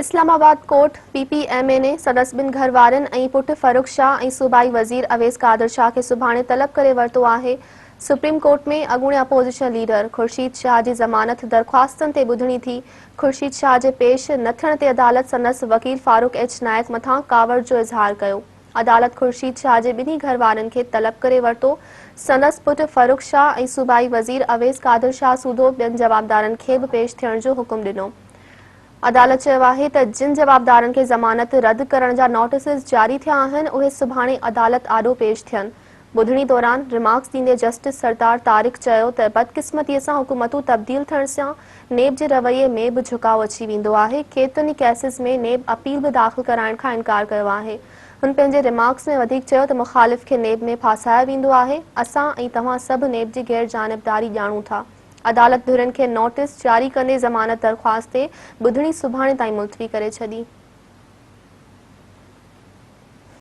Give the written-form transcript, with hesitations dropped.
Islamabad court P P M N A, سندس ٻن گهر وارين ۽ پٽ فرخ شاهه ۽ صوبائي وزير اويس قادر شاهه کي سڀاڻي طلب ڪري ورتو آهي. سپريم ڪورٽ ۾ اڳوڻي اپوزيشن ليڊر خورشيد شاهه جي ضمانت درخواستن تي ٻڌڻي ٿي. خورشيد شاهه جي پيش نه ٿيڻ تي عدالت سندس وڪيل فاروق ايڇ نائيڪ مٿان ڪاوڙ جو اظهار ڪيو. عدالت خورشيد شاهه جي ٻنهي گهر وارن کي طلب ڪري ورتو. سندس پٽ فرخ شاهه ۽ صوبائي وزير اويس قادر شاهه سوڌو ٻين جوابدارن کي به پيش ٿيڻ جو حڪم ڏنو. عدالت چيو آهي ته جن جوابدارن کي ضمانت رد ڪرڻ جا نوٽيسز جاري ٿيا آهن اهي سڀاڻي عدالت آڏو پيش ٿين. ٻڌڻي دوران ريمارڪس ڏيندي جسٽس سردار طارق چيو ته بدقسمتي سان حڪومتون تبديل ٿيڻ سان نيب جي رويي ۾ به جهڪاء اچي ويندو آهي، ڪيترن ئي ڪيسز ۾ نيب اپيل به داخل ڪرائڻ کان انڪار ڪيو آهي. هن پنهنجي ريمارڪس ۾ وڌيڪ چيو ته مخالف کي نيب ۾ ڦاسايو ويندو آهي، اسان ۽ توهان سڀ نيب جي غيرجانبداري ڄاڻون ٿا. عدالت ڌرين کي نوٽيس جاري ڪندي ضمانت درخواست تي ٻڌڻي سڀاڻي تائين ملتوي ڪري ڇڏي.